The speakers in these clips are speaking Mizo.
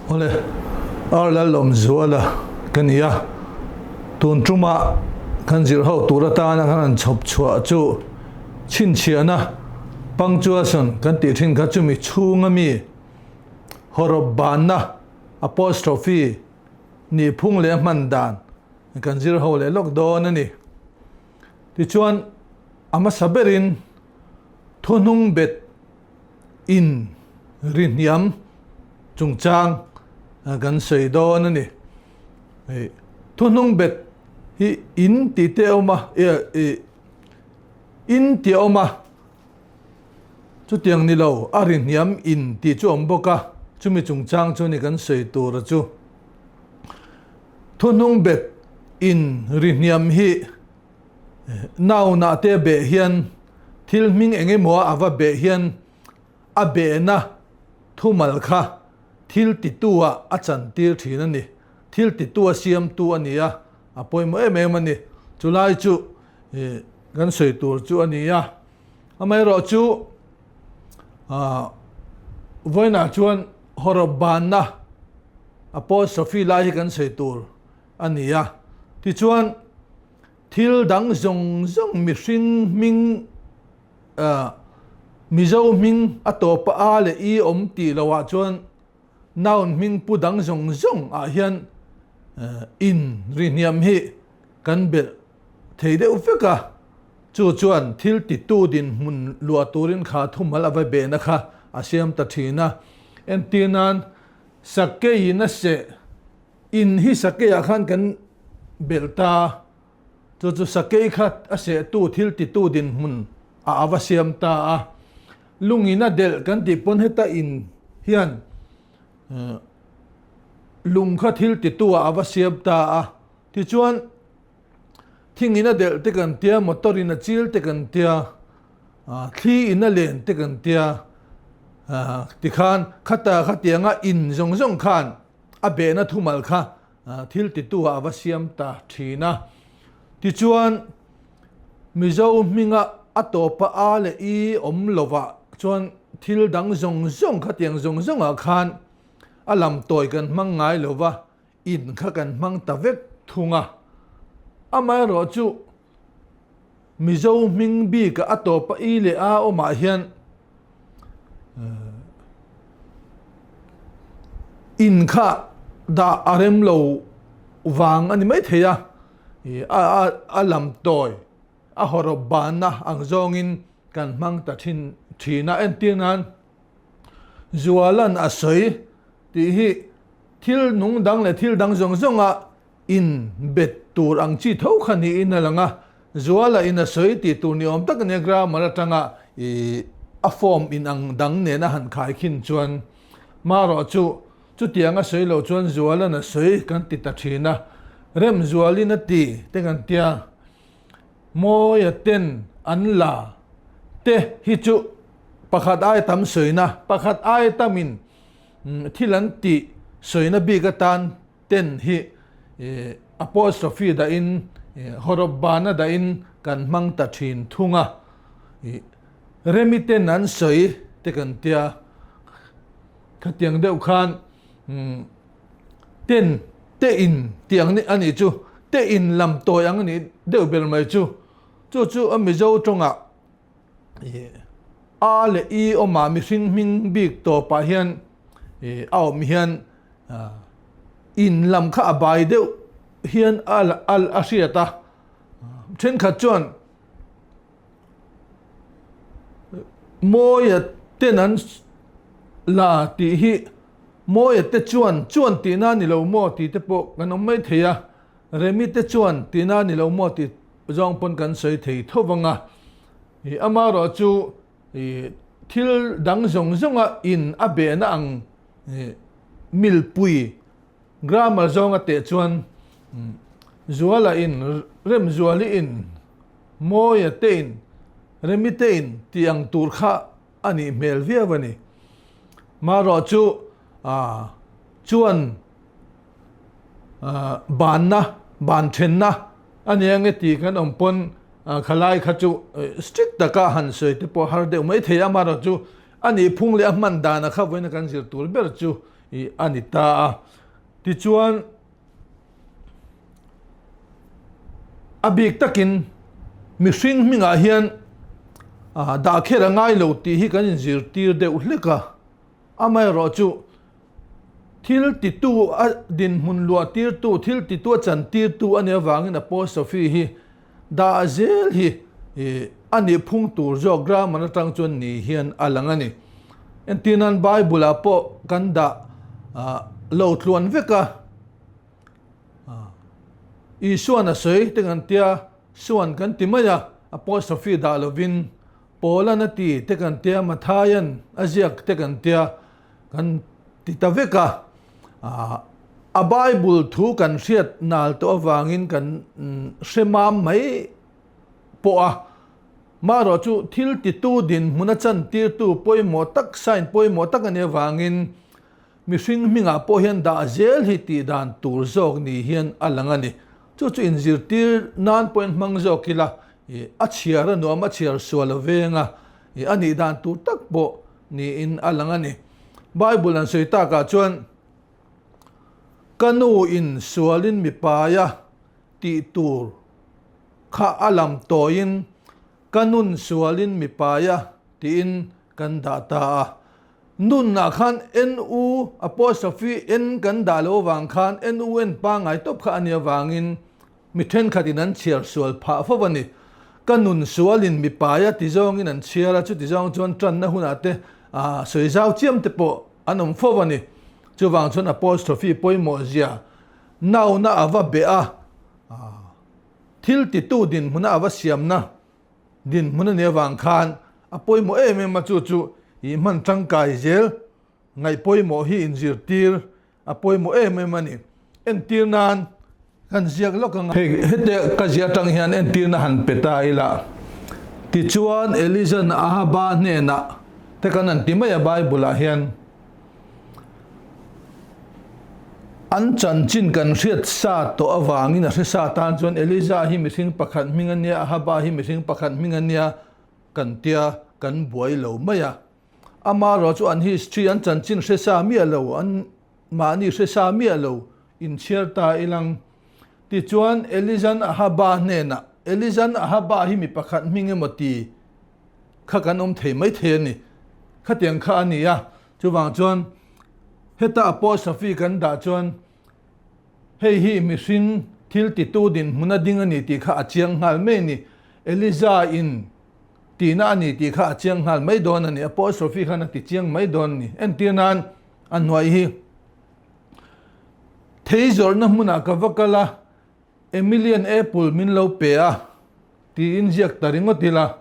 Awle, Ar Lalawmzuala ka ni a, tun tuma kan zir ho tur atana kan han chhawp chhuah chu chhinchhiahna punctuation kan tih thin kha chumi chhunga mi hawrawp banna apostrophe nih phung leh hman dan kan zir ho leh lawk dawn a ni. Tichuan, a hmasa berin thuhnung bet in ri hniam chungchang kan sawi dawn a ni. Thuhnung bet hi in tih te a awm a, in tih a awm a, chutiang ni lo a ri hniam in tih chu a awm bawk a, chumi chungchang chu ni kan sawi tur a chu. Thuhnung bet in ri hniam hi Naunah te beh hian thil hming eng emaw a va beh hian a behna thumal kha thil titu ah a chantir thin a ni. Thil titu a siamtu a ni a, a pawimawh em em a ni. Chulai chu kan sawi tur chu a ni a. Amaherawh chu vawiinah chuan hawrawp banna apostrophe lai hi kan sawi tur a ni a. Tichuan, thil dang zawng zawng mihring hming Mizo hming a tawpa a leh i awm tih lohah chuan noun hming pu dang zawng zawng ah hian in ri hniam hi kan belh thei deuh vek a. Chu chuan thil titu dinhmun luah turin kha thumal a va behna kha a siam ta thin a. Entir nan, Sakeiin a seh In hi sakei ah khan kan belh ta, chu chu sakei kha a sehtu thil titu dinhmun ah a va siam ta a, lungin a delh kan tih pawn heta in hian lung kha thil titu ah a va siam ta a, tichuan thingin a delh te kan tia, motor in a chil te kan tia, thli in a len te kan tia, tikhan khata khatianga in zawng zawng khan A behna thumal kha thil titu ah a va siam ta thin a. Tichuan, Mizo hminga a tawpa a leh i awm lovah chuan thil dang zawng zawng khatiang zawng zawngah khan a lam tawi kan hmang ngai lova, in kha kan hmang ta vek thung a. Amaherawh chu Mizo hming bika a tawpa i leh a awmah hian in kha dah a rem lo vang a ni maithei a, a lam tawi a hawrawp banna ang zawngin kan hmang ta thin thin a. Entir nan Zualan a sawi tih hi thil nung dang leh thil dang zawng zawnga In bet tur ang chi tho kha niin a lang a, Zuala in a sawi tih tur ni awm tak a nia grammar atanga i a form in ang dang nena han khai khin chuan marawh chu chutiang a sawi loh chuan Zualan a sawi kan ti ta thin a, Remzualin a ti te kan tia Mawia ten an la te hi chu pakhat ai tam sawina pakhat ai tamin thil an tih sawina bik atan ten hi apostrophe dahin hawrawp bana dahin kan hmang ta thin thung a, Remi ten an sawi te kan tia, khatiang deuh khan ten te in tih ang a nih chu, te in lam tawi ang a nih deuh ber mai chu, chu chu a Mizo tawngah A leh I awmah mihring hming bik tawpah hian a awm hian in lam kha a bai deuh hian a hriat a, thenkhat chuan Mawia ten an la tih hi Mawia te chuan chuan tihna a ni lo maw tih te pawh kan awm mai thei a, Remi te chuan tihna a ni lo maw tih zawng pawn kan sawi thei tho vang a, amaherawh chu thil dang zawng zawnga in a behna ang milpui grammar zawnga teh chuan Zuala in, Remzuali in, Mawia te in, Remi te in tih ang tur kha a nih hmel viau a ni. Marawh chu chuan banna, ban thenna a ni ange tih kan awm pawn khalai kha chu strict taka han sawi te pawh har deuh mai thei a, amaherawhchu a nih phung leh a hman dana kha vawiina kan zir tur ber chu. a ni ta a. Tichuan, a bik takin mihring hmingah hian dah kher a ngai lo tih hi kan inzirtir deuh hlek a. Amaherawh chu thil titu a dinhmun luah tirtu, thil titu a chan tirtu a nih avangin apostrophe hi dah zel hi a nih phung tur zawk grammar atang chuan ni hian a lang a ni. Entir nan Bible ah pawh kan dah lo tluan vek a, Isuan a sawi te kan tia, Suan kan ti mai a, apostrophe dah lovin Paula'n a ti te kan tia, Mathaia'n a ziak te kan tia, kan ti ta vek a. A Bible thu kan hriat nal tawh avangin kan hre mam mai pawh a. Marawh chu thil titu dinhmun a chantirtu pawimawh tak, sign pawimawh tak a nih avangin Mihring hmingah pawh hian dah zel hi tih dan tur zawk ni hian a lang a ni. Chu chu inzirtir nan pawhin hmang zawk ila, a chhiar a nuam a chhiar sual a veng a, a nih dan tur tak pawh niin a lang a ni. Bible an sawi takah chuan, Ka nu in sualin mi paia tih tur kha a lam tawiin ka nun sualin mi paia tiin kan dah ta a. Nunah khan NU apostrophe N kan dah loh avang khan NUN pangngai tawp kha a nih avangin mi thenkhatin an chhiar sual phah fo a ni. Ka nun sualin mi paia ti zawngin an chhiar a, chuti zawng chuan tanna hunah te sawi zau chiam te pawh an awm fo a ni. Chuvang chuan apostrophe pawimawh zia nauna a va beh a, thil titu dinhmuna a va siamna Dinhmun a nih avang khan a pawimawh em em a, chu chu i hman tangkai zel ngaih pawimawh hi inzirtir a pawimawh em em a ni. Entir nan kan ziak lawk ang a. Hei hete ka ziah atang hian entirna han pe ta ila. Tichuan Eliza'n Ahaba hnenah te kan han ti mai a Bible ah hian. An chanchin kan hriat sa tawh avangin a hre sa tan chuan Eliza hi mihring pakhat hming a nia, Ahaba hi mihring pakhat hming a nia kan tia kan buai lo mai a. Amaherawh chu an history, an chanchin hre sa miah lo, an mahni hre sa miah lo inchhiar ta ilang. Tichuan Eliza'n Ahaba hnenah, Eliza'n Ahaba hi mi pakhat hming emaw ti kha kan awm thei mai thei a ni. Khatiang kha a ni a, chuvang chuan heta apostrophe kan dah chuan hei hi mihring thil titu dinhmun a ding a ni tih kha a chiang nghal mai a ni. Eliza in tihna a ni tih kha a chiang nghal mai dawn a ni. Apostrophe khan a ti chiang mai dawn a ni. Entir nan a hnuai hi thei zawrhna hmunah ka va kal a, Emilian apple min lo pe a tiin ziak ta ringawt ila.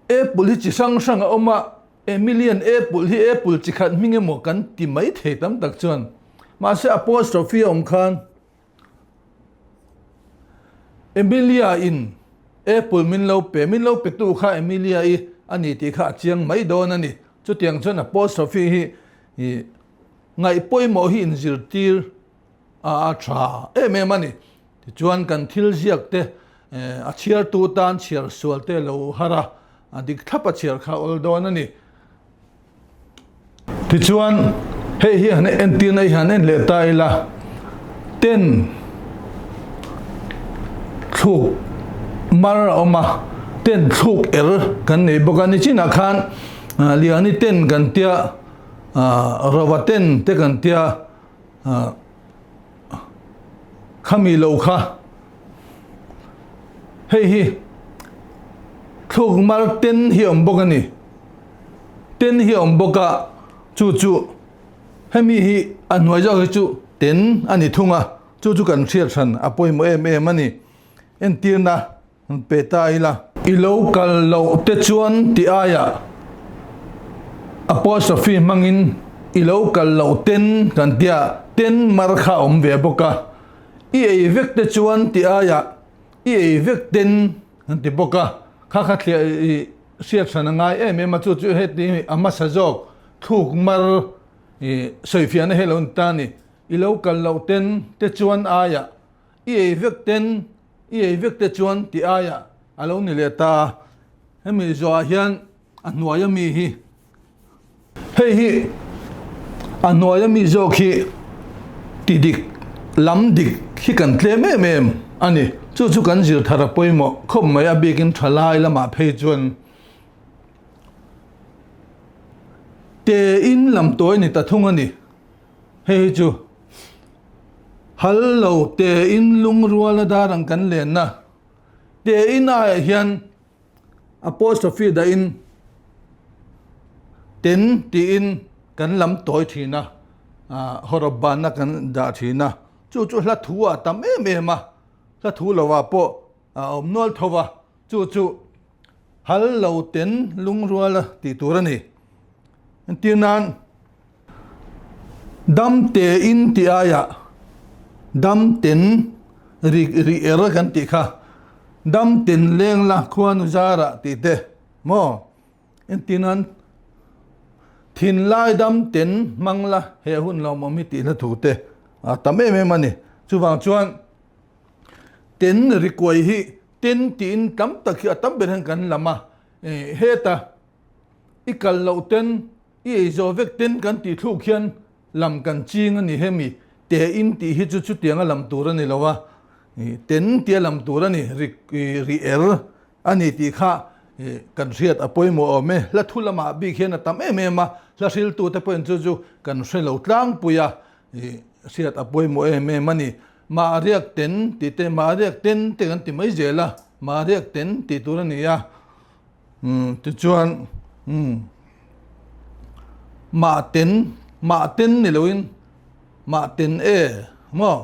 Apple hi chi hrang hrang a awm a, Emilian apple hi apple chi khat hming emaw kan ti mai thei tam tak chuan. Mahse apostrophe a awm khan Emilia in apple min lo pe, min lo pe tu kha Emilia i a ni tih kha a chiang mai dawn a ni. Chutiang chuan apostrophe hi ngaih pawimawh hi inzirtir a tha em em a ni. Tichuan kan thil ziak te a chhiartu tan chhiar sual te lo har a, a dik thlap a chhiar kha awl dawn a ni. Tichuan hei hi han entirna hi han en leh ta ila, ten thluk mar a awm a, ten thluk er kan nei bawk a, nichinah khan Liani ten kan tia, Rova ten te kan tia, Khami lo kha hei hi thluk mar ten hi awm bawk a ni. Ten hi awm bawk a, chu chu hemi hi a hnuai zawk hi chu ten a ni thung a, chu chu kan hriat hran a pawimawh em em a ni. Entirna Pe ta ila. I lo kal loh te chuan ti aiah apostrophe hmangin i lo kal loh ten kan tia ten mar kha a awm ve bawk a. I ei vek te chuan ti aiah i ei vek ten kan ti bawk a. Kha kha thliah i hriat hran a ngai em em a, chu chu heti a hmasa zawk thluk mar i sawifiahna hi a lo ni ta a ni. I lo kal loh ten te chuan aiah I ei vek ten, i ei vek te chuan ti aiah a lo ni leh ta a, hemi zawhah hian a hnuai ami hi hei hi A hnuaia mi zawk hi ti dik, lam dik hi kan tlem em em a ni. Chu chu kan zir thar a pawimawh khawp mai, a bikin thalai lamah phei chuan tein lam tawi ni ta thung a ni. Hei hi chu hal lo tein lungruala dar ang kan lenna tein aiah hian Apostrophe dahin ten tiin kan lam tawi thin a, hawrawp banna kan dah thin a, chu chu hla thu ah tam em em a, hla thu lo ah pawh a awm nual tho va, chu chu hal lo ten lungrual a tih tur a ni. Entir nan dam te in tih aiah dam ten ri ri er kan tih kha dam ten leng la khuanu zarah tih te maw entir nan thinlai dam ten hmang la he hun lawmawm hi tih hla thu te a tam em em a ni. Chuvang chuan ten ri kuai hi ten tiin tam tak hi a tam ber hian kan lam a, heta i kal loh ten i ei zawh vek ten kan tih thluk hian lam kan ching a ni hemi te in tih hi chu chutianga lam tur a ni lo a, ten tia lam tur a ni ri ri er a ni tih kha kan hriat a pawimawh awm e. Hla thu lamah bik hian a tam em em a, hla hriltute pawhin chu chu kan hre lo tlangpui a, hriat a pawimawh em em a ni. Mahriak ten tih te mahriak ten te kan ti mai zel a, mahriak ten tih tur a ni a. Tichuan mah ten mah ten ni loin mah ten e maw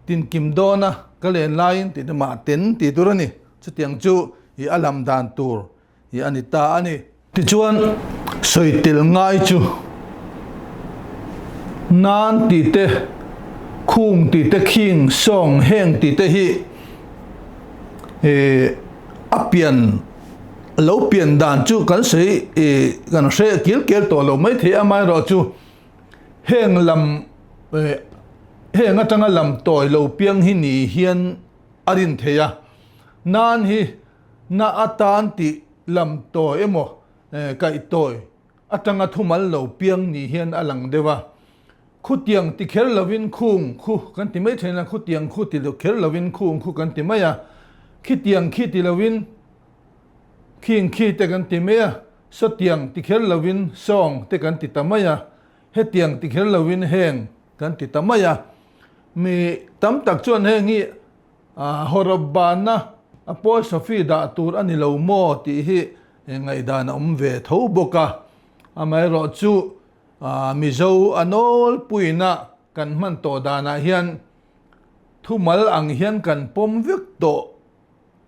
tinkim dawna ka len laiin tih te mah ten tih tur a ni. Chutiang chu i a lam dan tur i a ni ta a ni. Tichuan sawi tel ngai chu nan tih te, khung tih te, khing, sawng, heng tih te hi ih A pian lo pian dan chu kan sawi ih kan hre kil kel tawh lo mai thei amaherawh chu heng lam ih heng atanga lam tawi lo piang hi ni hian a rin thei a, nan hi na atan tih lam tawi emaw kaih tawi atanga thumal lo piang ni hian a lang deuh a. Khutiang ti kher lovin khung khu kan ti mai thin a, khutiang khu ti kher lovin khung khu kan ti mai a, khitiang khi ti lovin khing khi te kan ti mai a, sawtiang ti kher lovin sawng te kan ti ta mai a, hetiang ti kher lovin heng kan ti ta mai a. Mi tam tak chuan heng hi hawrawp banna apostrophe dah tur a ni lo maw tih hi ngaihdan a awm ve tho bawk a, amaherawhchu Mizo a nawlpuina kan hman tawh danah hian thumal ang hian kan pawm vek tawh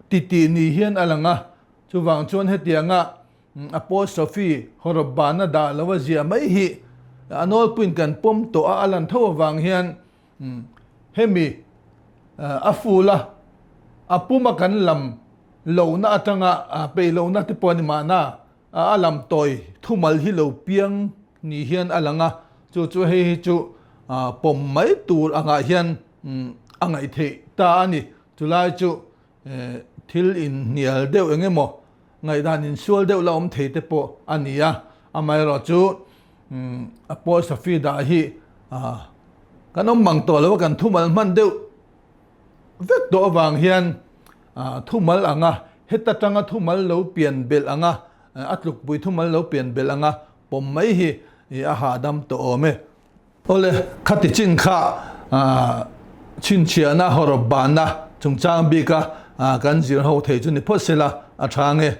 titih ni hian a lang a, chuvang chuan hetianga apostrophe hawrawp bana dah lo a ziah mai hi a nawlpuiin kan pawm tawh a, a lan tho avang hian hemi a ful a, a puma kan lam lohna atanga peih lohna te pawh a ni mahna. A lam tawi thumal hi lo piang ni hian a lang a, chu chu hei hi chu pawm mai tur angah hian a ngaih theih ta a ni. Chulai chu thil inhnial deuh eng emaw ngaihdan insual deuh la awm thei te pawh a ni a, amaherawh chu apostrophe dah hi kan awm mang tawh lo a, kan thumal hman deuh vek tawh avang hian thumal anga heta tanga thumal lo pian belh anga a tlukpui thumal lo pian belh anga pawm mai hi a hahdam tawh awm e. Awle, khati chin kha chhinchhiahna hawrawp banna chungchang bika kan zir ho thei chu ni phawt sela a tha nge.